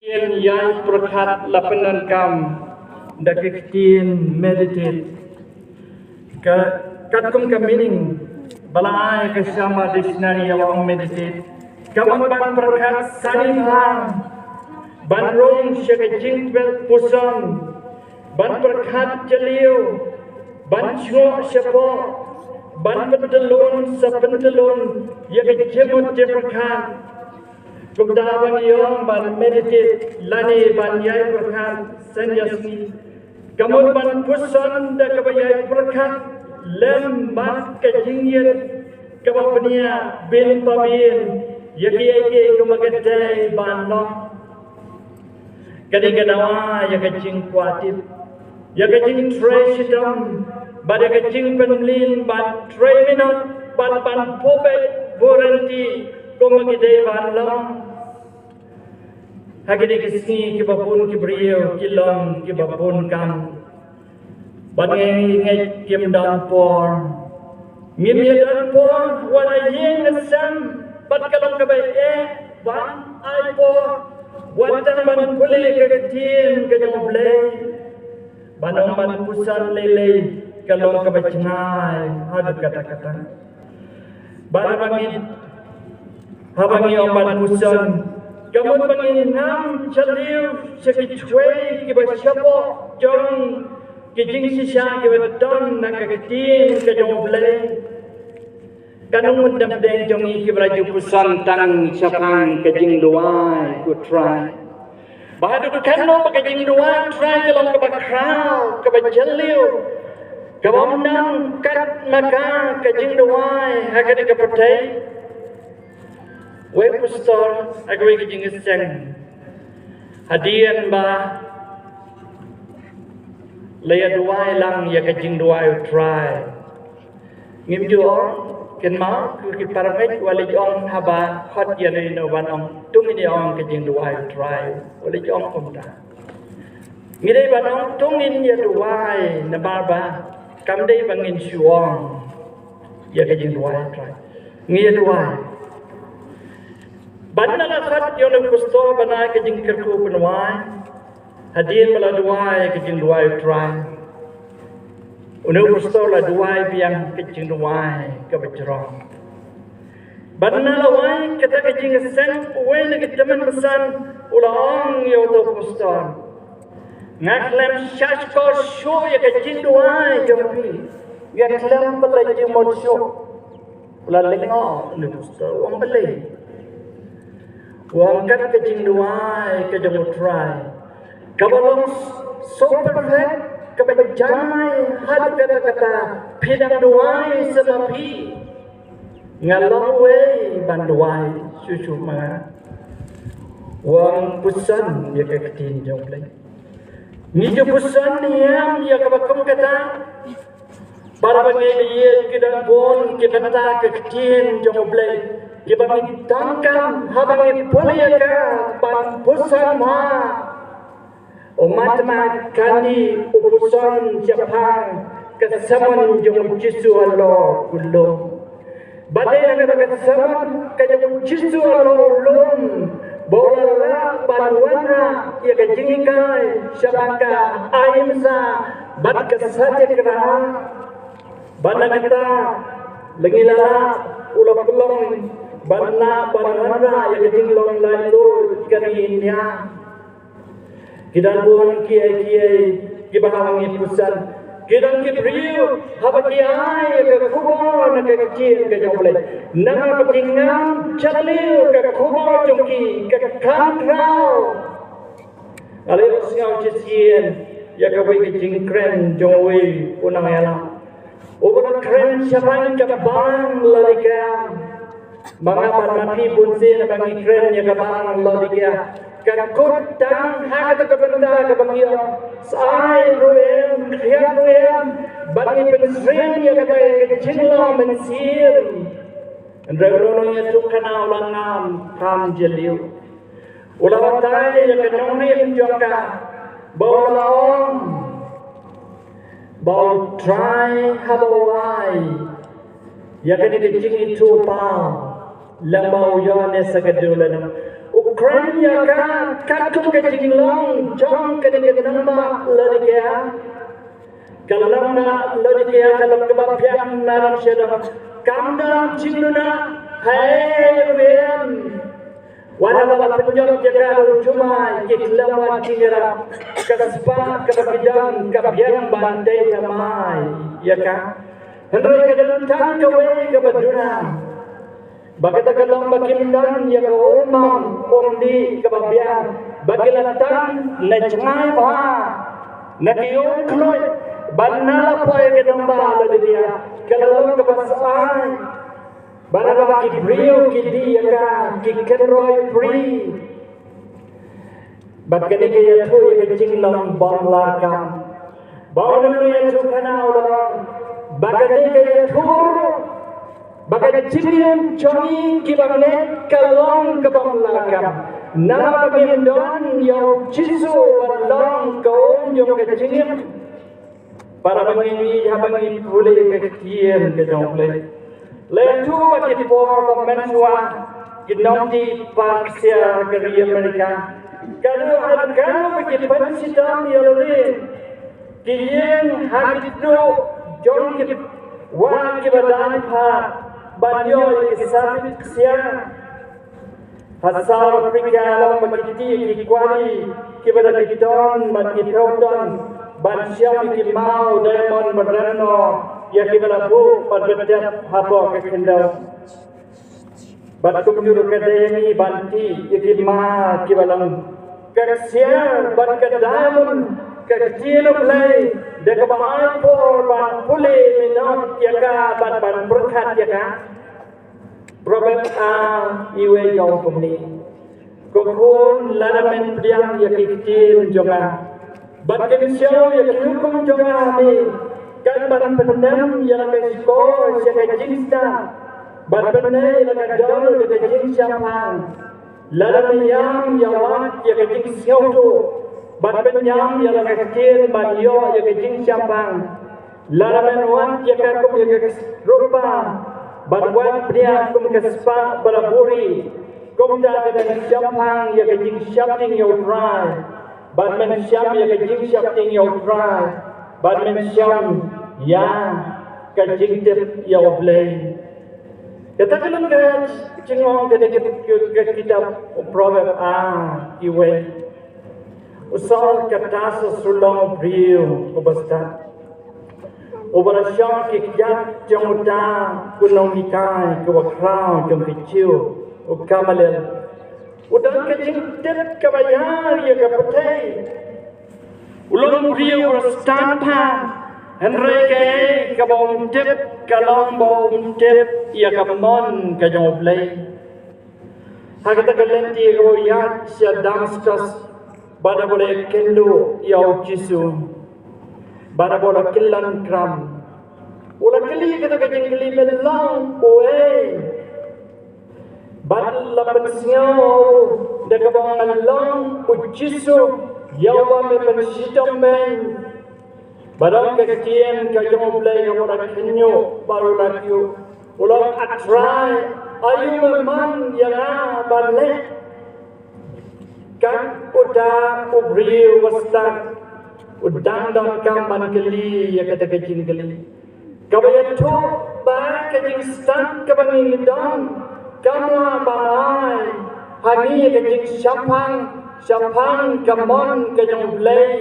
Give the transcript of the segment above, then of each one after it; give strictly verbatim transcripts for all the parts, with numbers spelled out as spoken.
Ïa pyrkhat la pyndonkam da ka ktien meditate. Ka katkum ka meaning ba la ai ka Shamar Dictionary ïa u meditate. Ka mut ban pyrkhat sani bha, ban rung sha ka jingpyrkhat puson, ban pyrkhat jylliew, ban jngoh shapoh, ban pyntyllun sa pyntyllun ïa ka jingmut jingpyrkhat. Kumta ba ngi ong ban meditate lane ban ïai pyrkhat sien ïa sngi. Ka mut ban puson da kaba ïai pyrkhat lem bad ka jingïeit kaba bniah bynta bynta ïa kiei kiei kumba ka dei ban long. Kane ka dawa ïa ka jingkwah tip, ïa ka jingtrei shitom, bad ïa ka jingpynmlien ban trei minot bad ban pynbeit burom kumba ki dei ban long. Ha kine ki sngi kiba bun ki briew ki long kiba bun kam. Bad ngi ngeit kim don por. Ngim ïa don por wat ïing ïa sem bad ka long kaba eh ban ai por wat tang ban pule ka ktien ka jong U Blei. Ban ong ban puson lei lei ka long kaba jngai haduh katta katta. Bad haba ngi, haba ngi ong ban puson, ka mut ba ngi ngam jylliew sha ki jingthoh kiba shapoh jong ki jingshisha kiba don na ka ktien ka jong U Blei. Ka nongmut dang dang jong ngi kiba la ju puson tang shaphang ka jingduwai U Trai. Ba haduh katno ba ka jingduwai U Trai ka long kaba khraw, kaba jylliew, kaba ym nang kat ma ka ka jingduwai ha kane ka pyrthei. Wei u pastor ha kawei ka jingïaseng, hadien ba la ïa duwai lang ïa ka jingduwai U Trai, ngim ju ong, kynmaw, ki para ngeit, wat leit ong haba khot ïa no ïa no ban ong, to ngin ïa ong ka jingduwai U Trai, wat leit ong kumta. Ngi dei ban ong to ngin ïa duwai namar ba kam dei ba ngin shu ong ïa ka jingduwai U Trai. Ngi ïa duwai. Ban na la khot ïa u pastor ban ai ka jingkyrkhu pynduwai. Hadien ba la duwai ka jingduwai U Trai, une u pastor la duwai biang ka jingduwai kaba jrong. Bad na la wai kata ka jingïaseng, uwei na ki tymmen basan u la ong ïa uto u pastor, nga khlem shah shkor shuh ïa ka jingduwai jong phi. Nga khlem pynleit jingmut shuh. U la lyngngoh une u pastor, u ong balei? U ong kat ka jingduwai ka jong U Trai kaba long so perfect, kaba jngai haduh katta katta, phi dang duwai sa ma phi. Nga long uwei ban duwai shuh shuh ma nga. U ong puson ïa ka ktien jong U Blei. Ngi ju puson ïa, ïa kaba kum kata. Bad ba ngi ïeit ki don bun ki bynta ka ktien jong U Blei kiba ngi donkam haba ngi pule ïa ka ban puson ma. U Mahatma Gandhi u puson shaphang ka sermon jong u Jisu halor u lum. Bad dei na kata ka sermon ka jong u Jisu halor u lum, ba u la lah ban wanrah ïa ka jinghikai shaphang ka ahimsa bad ka satyagraha. Bad na kata, lyngngoh la u la pynlong ban lah ban wanrah ïa ka jinglong laitluid ka ri India. Ki don bun kiei kiei kiba haba ngi puson, ki don ki briew haba ki ai ïa ka khubor na ka ktien ka jong U Blei, namar ba ki ngam jylliew ka khubor jong ki ka kham khraw. Nga la ïohsngew shisien ïa kawei ka jingkren jong uwei u nongïalam uba la kren shaphang ka bang Laodicea. Ma nga bad ma phi bunsien ba ngi kren ïa ka bang Laodicea, ka kut tang ha kata ka bynta kaba ngi ong, sa ai ruh em, khriat ruh em, bad ngi pynsyriem ïa kata ka jinglong mynsiem. Hynrei u nongïathuhkhana u la ngam kham jylliew. U la batai ïa ka nongrim jong ka, ba u la ong ba U Trai haba u ai ïa kane ka jingithuhpaw, lem bad u Ïoannis sa ka dewlynnong, u kren ïa ka katkum ka jinglong jong kane ka nongbah Laodikea. Ka nongbah Laodikea ka long kaba biang na ram shadong, kam don jingduna ha ei ruh ei em. Wat haba la pynjot ïa ka da u jumai, ki khlem wan ki ïarap. Ka spah kaba ki don ka biang ban tei thymmai ïa ka. Hynrei ka don tang kawei kaba duna. Ba kata ka long ba kim don ïa ka ummat, umdih kaba biang, ba ki la tan na jngai bha, na ki ïing khluit, bad na la poi ka nongbah Laodikea, ka la long kaba shai. Bad haba ki briew ki dih ïa ka, ki kynroi pyrshah. Bad kane ka ïathuh ïa ka jinglong bym lah kam. Ba u nongïathuhkhana u la ong ba kane ka ïathuh ba ka jingim jong ngi kiba ngeit ka long kaba bym lah kam. Namar ba ngim don ïa u Jisu uba long ka um jong ka jingim. Para bangeit, haba ngi pule ïa ka ktien ka jong U Blei, la ïathuh ba ki por ba mynshuwa ki nongdih park ksiar ha ka ri Amerika, ka la ïathuh ba ki pynshitom ïa lade, ki ïeng ha ki tnum jong ki wah kiba dang phah ban ïoh ïa ki sarbit ksiar. Ha South Africa la ong ba ki tih ki kwari kiba da ki ton bad ki phew ton ban shem ïa ki maw diamond bad rynnoh ïa kiba la buh bad btep hapoh ka khyndew. Bad kumjuh ruh ka dei ïa ngi ban tih ïa ki maw kiba long ka ksiar bad ka diamond, ka ktien U Blei, da kaba ai por ban pule minot ïa ka bad ban pyrkhat ïa ka. Proverb ar, iwei ka ong kumne: Ko khun, lada men pdiang ïa ki ktien jong nga bad kynshew ïa ki hukum jong nga, me kan ban pyndem ïa la ka shkor sha ka jingsdang, bad pynneh ïa la ka dohnud da ka jingshemphang. Lada men ïam ïa wat ïa ka jingsngewthuh, bad pynïam ïa la ka ktien ban ïoh ïa ka jingshemphang. Lada men wad ïa ka kum ïa ka rupa, bad wad bniah kum ka spah ba la buhrieh, kumta te men shemphang ïa ka jingsheptieng ïa U Trai, bad men shem ïa ka jingsheptieng ïa U Trai, bad men shem ïa ka jingtip ïa U Blei. Kata ka long ka jingong kane ka, ka, ka kitab Proverb ar, iwei. U Saul ka Tarsus u long u briew uba stad, uba la shong ha ki kjat jong uta u nonghikai kaba khraw jong ki Jiw, u Gamaliel. U don ka jingtip kaba ïar ïa ka pyrthei. U long u briew uba stad bha, hynrei kaei kaba um tip ka long ba um tip ïa ka mon ka jong U Blei. Ha kata ka lynti kaba u ïaid sha Damaskus, bad haba u la ïakynduh ïa U Jisu, bad haba u la kyllon kram, u la kylli kata ka jingkylli, men long uei? Bad la pynsngew da kaba ong, nga long U Jisu, ïa uba me pynshitom beiñ. Bad ong ka ktien ka jong U Blei, haba u la khynñiuh bad u la kyiuh, u la ong, A Trai, aïu me mon ïa nga ban leh? Kat uta u briew uba stad u dang donkam ban kylli ïa kata ka jingkylli, kaba ïathuh ba ka jingstad kaba ngi don kam lah ban ai ha ngi ïa ka jingshemphang, shemphang ka mon ka jong U Blei.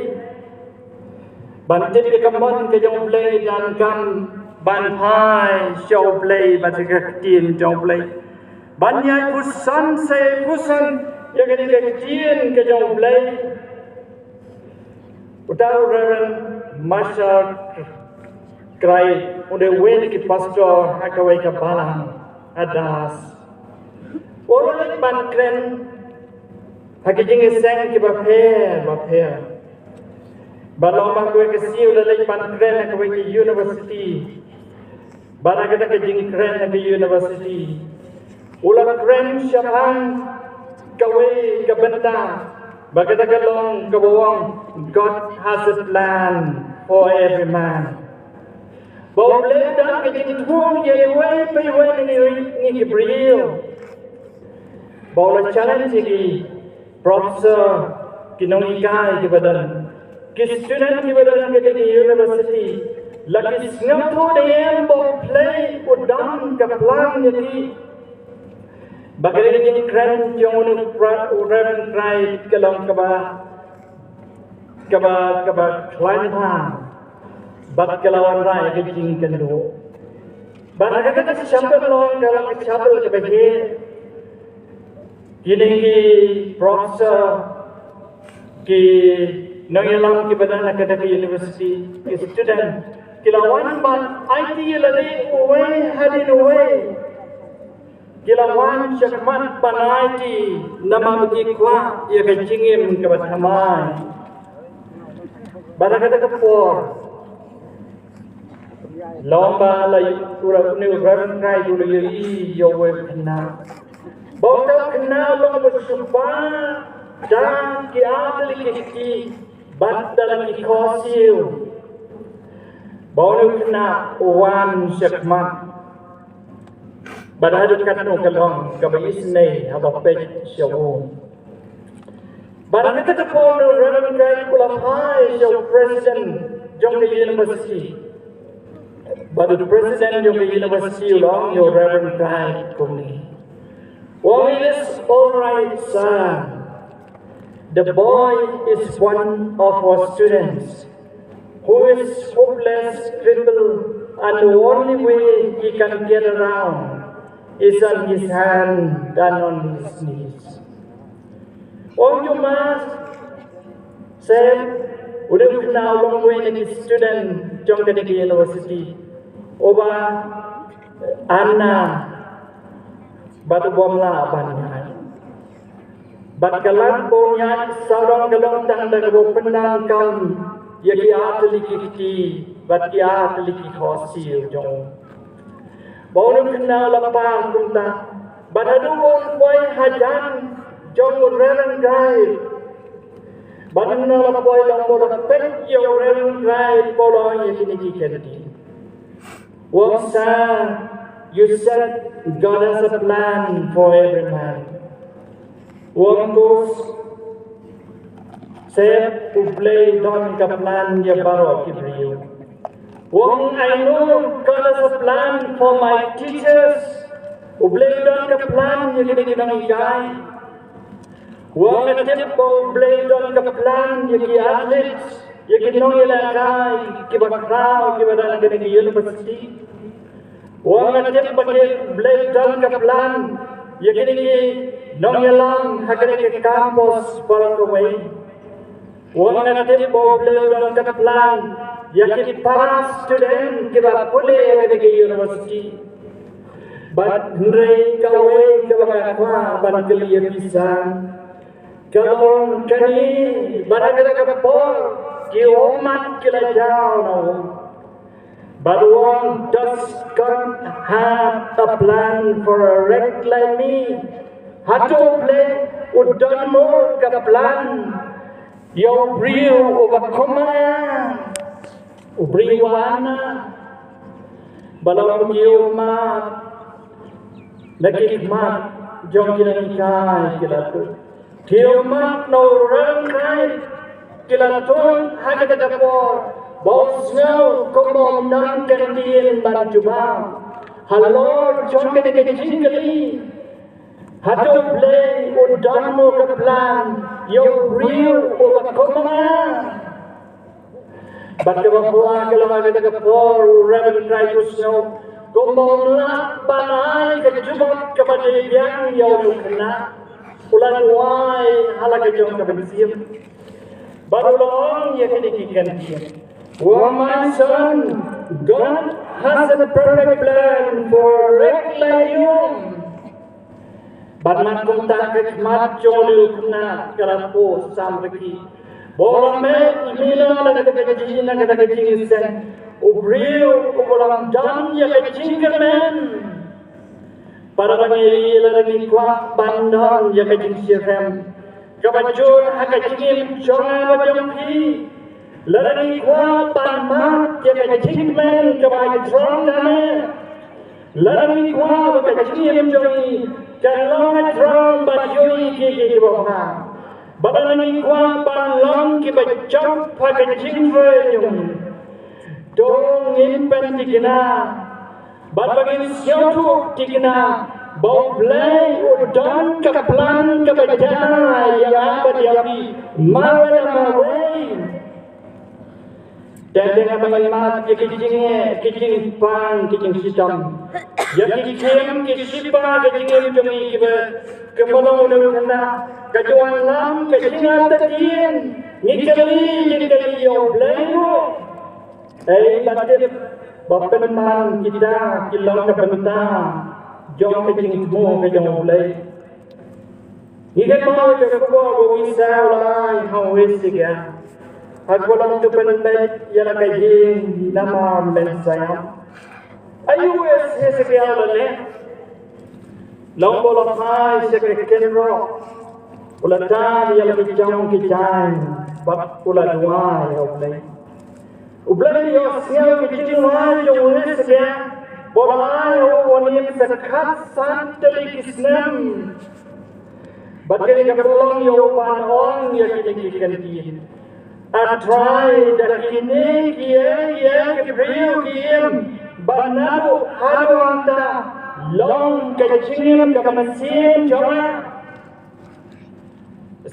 Ban tip ïa ka mon ka jong U Blei, donkam ban phai sha U Blei bad sha ka ktien jong U Blei, ban ïai pyrshang, sa ïai pyrshang ïa kane ka ktien ka jong U Blei. Uta u Reverend Marshall Craig, u dei uwei na ki pastor ha kawei ka balang ha Das. U la leit ban kren ha ki jingïaseng kiba pher bapher. Bad long ba kawei ka sngi u la leit ban kren ha kawei ka university. Bad ha kata ka jingkren ha ka university, u la kren shaphang kawei ka bynta, ba kata ka long kaba ong, God has a plan for every man. Ba U Blei u don ka jingthmu ïa iwei pa iwei na ngi, ngi ki briew. Ba u la challenge ïa ki professor, ki nonghikai kiba don, ki student kiba don ha kane ka university, la ki sngewthuh ne em ba U Blei u don ka plan ïa ki. Ba ka dei ka jingkren jong u Reverend Wright ka long kaba, kaba, kaba khlaiñ bha. Bad ka la wanrah ïa ka jingkynduh. Bad ha kata ka chapel long, ka long ka chapel kaba heh. Kine ki professor, ki nongïalam kiba don ha kata ka university, ki student, ki la wan ban aiti ïa lade uwei hadien uwei. Ki la wan shakhmat ban aiti namar ba ki kwah ïa ka jingim kaba thymmai. Bad ha kata ka por, long ba la u Reverend Wright u la ïohi ïa uwei u khynnah. Ba uta u khynnah u long uba shu bah da ki artylli ki kti bad da la ki khohsiew. Ba une u khynnah u wan shakhmat. Bad haduh katno ka long kaba isynei haba peit sha u. Bad ha kata ka por u Reverend Wright u la phai sha u president jong ka university. Bad u president jong ka university u la ong ïa u Reverend Wright kumne. Well, it is all right, sir. The boy is one of our students who is hopeless, crippled, and the only way he can get around is on his hand and on his knees. Ong jong ma, Sep, une u khynnah u long uwei na ki student jong kane ka university uba anna bad u bym lah ban ïaid. Bad ka lad ba u ïaid sawdong ka long tang da kaba u pyndonkam ïa ki artylli ki kti bad ki artylli ki khohsiew jong u. Ba une u khynnah u la pang kumta. Bad haduh ba un poi hajan jong u Reverend Wright. Bad une u la poi long ba u la peit ïa u Reverend Wright ba u la ïaid ïa kine ki kyntien. U ong, sir, you said God has a plan for every man. U ong, of course, Sep, U Blei u don ka plan ïa baroh ki briew. U ong, I know God has a plan for my teachers. U Blei u don ka plan ïa kine ki nonghikai. U ong, nga tip ba U Blei u don ka plan ïa ki athletes, ïa ki nongïalehkai kiba khraw kiba don ha kane ka university. U ong, nga tip ba U Blei u don ka plan ïa kine ki nongïalam ha kane ka campus baroh kawei. U ong, nga tip ba U Blei u don ka plan ïa ki para student kiba pule ha kane ka university. Bad hynrei kawei kaba nga kwah ban kylli ïa phi, sir, ka long kane, bad ha kata ka por ki ummat ki la jaw na u. Bad u ong, does God have a plan for a wreck like me? Hato U Blei u don mo ka plan ïa u briew uba kum ma nga, u briew uba anna? Bad la ki ummat na ki khmat jong ki nonghikai ki la tuid. Ki ummat na u Reverend Wright ki la tuid ha kata ka por ba u sngew kumba ym don kyntien ban jubab halor jong kane ka jingkylli. Hato U Blei u don mo ka plan ïa u briew uba kum ma nga? Bad kaba phra ka long ha kata ka por u Reverend Wright u sngew kumba um lah ban ai ka jubab kaba dei biang ïa u khynnah. U la duwai ha la ka jong ka mynsiem bad u la ong ïa kine ki kyntien. Well, my son, God has a perfect plan for a wreck like you. Bad man kumta ka khmat jong u khynnah ka la poi sam riki. Ba u la mih mynta na kata ka jingïaseng, u briew uba la don ïa ka jingkyrmen. Para bangeit, lada ngi kwah ban don ïa ka jingshitrhem kaba jur ha ka jingim jong nga bad jong phi, lada ngi kwah ban mad ïa ka jingkmen kaba ai jrong kane, lada ngi kwah ba ka jingim jong ngi kan long ai jrong bad ki ki ba ha. Ba la ngi kwah ban long ki ba jop ha ka jingtrei jong ngi. To ngin pynthikna bad ba ngin sngewthuh thikna ba U Blei u don ka plan ka ba janai ïa nga bad ïa phi marwei na marwei. Te te nga ba ngin mad ïa ki jingeh, ki jingpang, ki jingshitom, ïa ki khim ki shipa ka jingim jong ngi ki ba ka malong u nongkhynnah ka jong lam ka jingartatien. Ngi kylli jingkylli ïa U Blei ruh. Ei ba tip ba pynman kita ki long ka bynta jong ka jingthmu ka jong U Blei. Ngi kynmaw ïa ka khubor ba u Isaïah u la ai ha u Hesekiah ha kaba long to pynbeit ïa la ka ïing namar men Zion. Aïu u Hesekiah u la leh? Long ba u la phai sha ka kynroh, u la tad ïa la ki jong ki jaiñ bad u la duwai ïa U Blei. U Blei u ïohsngew ki jingrwai jong u Hesekiah ba u la ai ha u ban im sa khatsan tylli ki snem. Bad kane ka pynlong ïa u ban ong ïa kine ki kyntien: A Trai, da kine kiei kiei ki briew ki im, bad naduh haduh hangta long ka jingim ka mynsiem jong nga.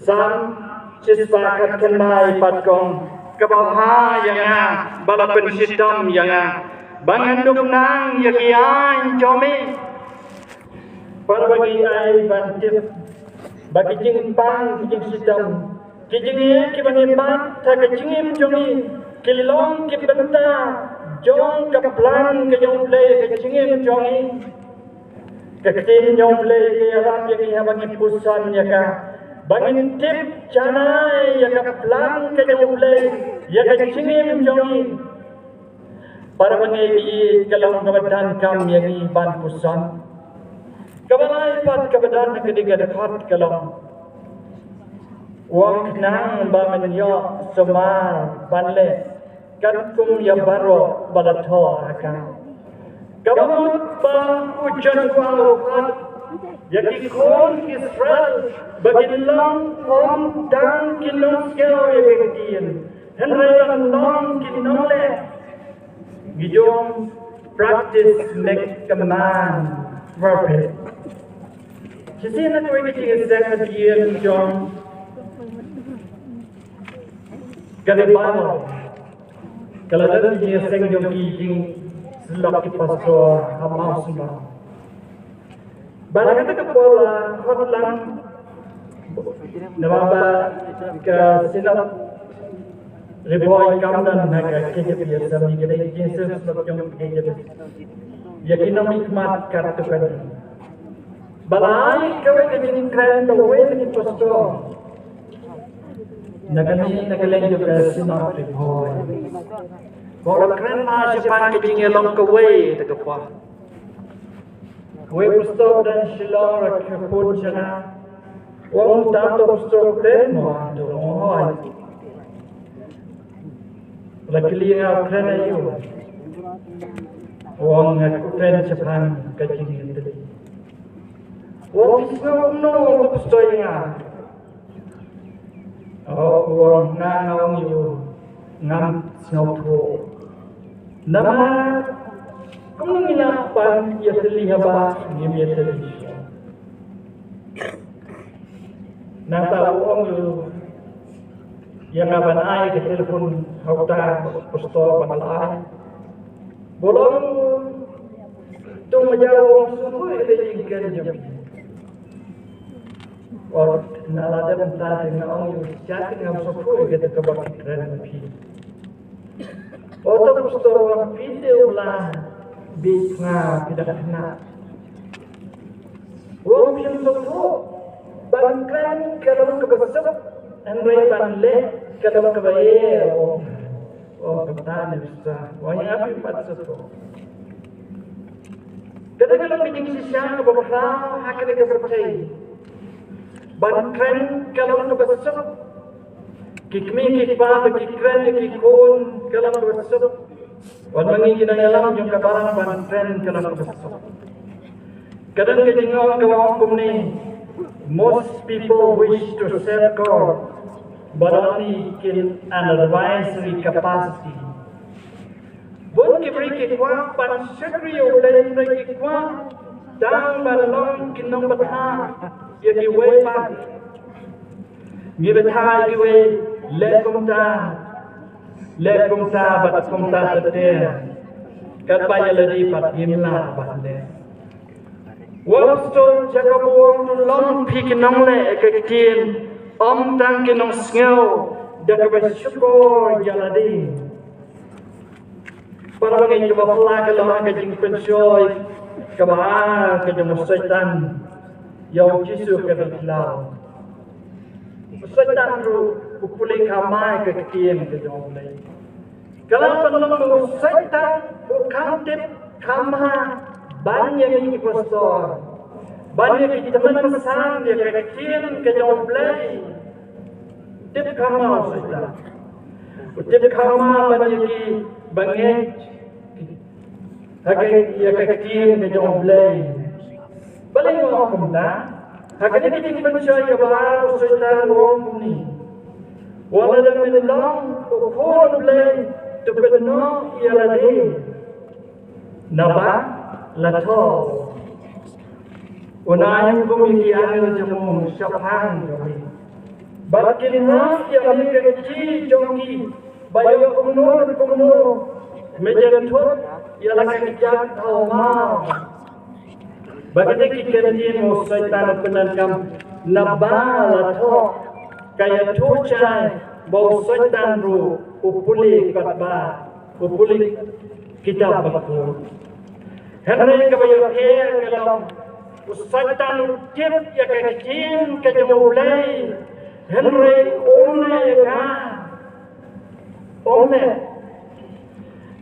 Salm shispah khatkhyndai pat ka ong: Kaba bha ïa nga ba la pynshitom ïa nga, ba ngan dup nang ïa ki aiñ jong me. Para ba ngi ai ban tip ba ki jingpang, ki jingshitom, ki jingeh kiba ngi mad ha ka jingim jong ngi ki long ki bynta jong ka plan ka jong U Blei ka jingim jong ngi. Ka ktien jong U Blei ka ïarap ïa ngi haba ngi puson ïa ka, ba ngin tip janai ïa ka plan ka jong U Blei ïa ka jingim jong ngi. Para bangeit, ka long kaba donkam ïa ngi ban puson. Kaba lai pat kaba don ha kane ka dkhot ka long: U ong, khnang ba men ïoh sumar ban leh katkum ïa baroh ba la thoh ha ka. Kaba mut ba u Joshua u khot ïa ki khun Israel ba kin long kum tang ki nongskhem ïa ka ktien, hynrei ban long ki nongleh. Ngi ong, practice makes a man perfect. Shisien na kawei ka jingïaseng hadien jong ka Bible, ka la don ka jingïaseng jong ki jingsyllok ki pastor ha Mawsynram. Ba la kata ka por la khot lang, namar ba ka Synod Ri Bhoi kam don ha ka K J P Assembly, ka dei ka jingïaseng syllok jong ka K J P ïa ki nongmihkhmat katto katne. Ba la ai kawei ka jingkren da uwei na ki pastor na kane, na ka liang jong ka Synod Ri Bhoi. Ba la kren ma shaphang ka jingïalong kawei da ka por. Uwei u pastor don Shillong ruh u la kyrpad sha nga. U ong, uta u pastor u kren mo, uta u ong, hooid. U la kylli nga, u kren aïu? U ong, nga kren shaphang ka jingïatylli. U ong, phi sngew kumno uta u pastor ïa nga? U ong, nga, nga ong ïa u, ngam sngewthuh. Namar kumno ngi lah ban ïatylli haba ngim ïatylli shuwa? Nangta u ong ïa u, ïa nga ban ai ka telephone ha uta u pastor ba nga la ai. Ba u la ong, to ma jaw, u ong, sngewthuh ïa ka jingkren jong phi. Ot, nga la dep mynta te nga ong ïa u, shisha te ngam sngewthuh ïa kata kaba phi kren ma phi. Ot, u pastor u ong, phi te u la bieit nga, phi dang khynnah. U ong, phim sngewthuh ban kren ka long kaba suk, hynrei ban leh ka long kaba ïew. U ong, kumta ne u pastor, u ong, ïa phi pat sngewthuh. Kata ka long ka jingshisha kaba khraw ha kane ka pyrthei. Ban kren ka long kaba suk. Ki kmie ki kpa ba ki kren ïa ki khun ka long kaba suk. Wat ma ngi ki nongïalam jong ka balang ban kren ka long kaba suk. Ka don ka jingong kaba ong kumne: Most people wish to serve God, but only in an advisory capacity. Bun ki briew ki kwah ban shakri ïa U Blei, hynrei ki kwah tang ban long ki nongbatai ïa kiwei pat. Ngi batai ïa kiwei, leh kumta, leh kumta bad kumta ter ter. Katba ïa lade pat ngim lah ban leh. U Apostol Jakob u ong, to long phi ki nongleh ka ktien, ym tang ki nongsngew da kaba shukor ïa lade. Para bangeit, kaba phylla ka long ka jingpynshoi kaba ar ka jong u Soitan ïa U Jisu ka dei khlaw. U Soitan ruh u pule kham bha ka ktien ka jong U Blei. Ka la pynlong ba u Soitan u kham tip kham bha ban ïa ngi ki pastor, ban ïa ki tymmen basan ïa ka ktien ka jong U Blei. Tip kham bha u Soitan. U tip kham bha ban ïa ki bangeit ha ka, ïa ka ktien ka jong U Blei. Balei nga ong kumta? Ha kane ka jingpynshoi kaba ar u Soitan u ong kumne. Wat lada men long u khun U Blei, to pynnoh ïa lade naba la thoh. Un ai hukum ïa ki angel jong u shaphang jong me, bad kin rah ïa me ka kti jong ki, ba ïoh kumno kumno me jan thut ïa la ka kjat thaw maw. Ba kine ki kyntien u Soitan u pyndonkam, naba la thoh. Ka ïathuh shai ba u Soitan ruh u pule katba u pule kitab bakhuid. Hynrei kaba ïapher ka long, u Soitan u tip ïa ka ktien ka jong U Blei, hynrei um leh ïa ka. Um leh.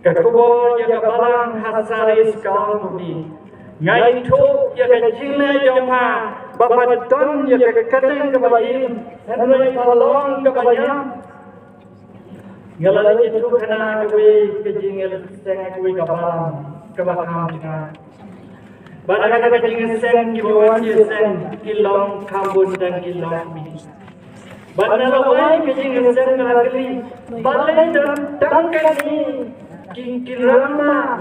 Ka khubor ïa ka balang ha Sardis ka ong kumne. Nga ïathuh ïa ka jingleh jong pha ba pha don ïa ka kyrteng kaba im, hynrei pha long kaba ïap. Nga la leit ïathuh khana ha kawei ka jingïaseng, ha kawei ka balang kaba kham jngai. Bad ha kata ka jingïaseng, kiba wan ïaseng ki long kham bun tang ki longmih. Bad na lawei ka jingïaseng nga la kylli, balei don tang kine ki, ki rangbah,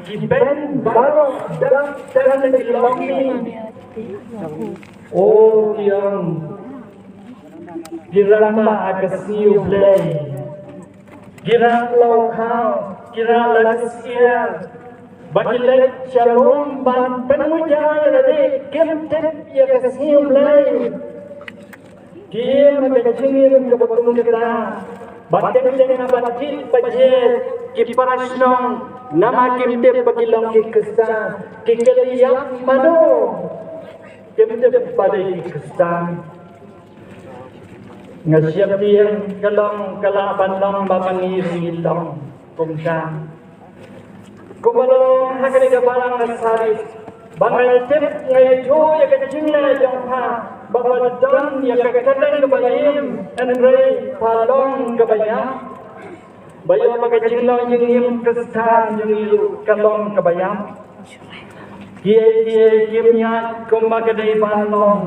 ki beiñ baroh dap tang ki longmih? O, ki ong, ki rangbah ha ka sngi U Blei. Ki rah lawkhaw, ki rah la ka syiar. Ba ki leit sha lum ban pynmynjur ïa lade, kim tip ïa ka sngi U Blei. Ki im ha ka jingim kaba kum kata. Ba teng teng haba thied ba jied ki para shnong, namar kim tip ba ki long ki Khristan, ki kylli ïap mano. Kim tip ba dei ki Khristan. Nga sheptieng ka long ka lah ban long ba ma ngi ruh ngi long kumta. Kumba long ha kane ka balang ha Sardis, ba nga tip, nga ïathuh ïa ka jingleh jong pha ba pha don ïa ka kyrteng kaba im, hynrei pha long kaba ïap. Ba ïoh ba ka jinglong jingim Khristan jong ngi ruh ka long kaba ïap. Kiei kiei kim ïaid kumba ka dei ban long.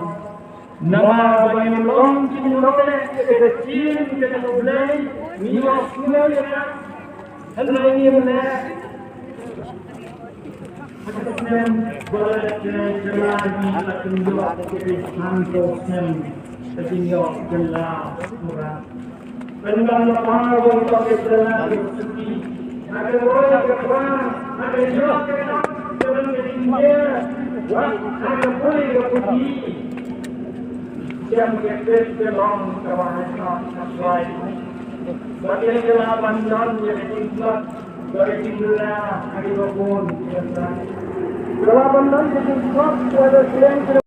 Namar ba ngim long ki nongleh ka ktien ka jong U Blei, ngi ïohsngew ïa ka, hynrei ngim leh. Ha ka snem ba la dep, ka la dep, ka la dep, ka la dep, ka la dep, ka la dep, Pynban la pynban ba ngin ïoh ka jingïaid suki. Ha ka roi ka kpa, ha ka ïoh ka kam, ka long ka jingïaid. Wat ha ka pule ka puthi. Shem ka pit ka long kaba ha ka Trai. Ba ngin ïa lah ban don ïa ka jingtlot, ba ka jingduna ha kiba bun. Ka lah ban don ka jingtlot, ba ka jingduna.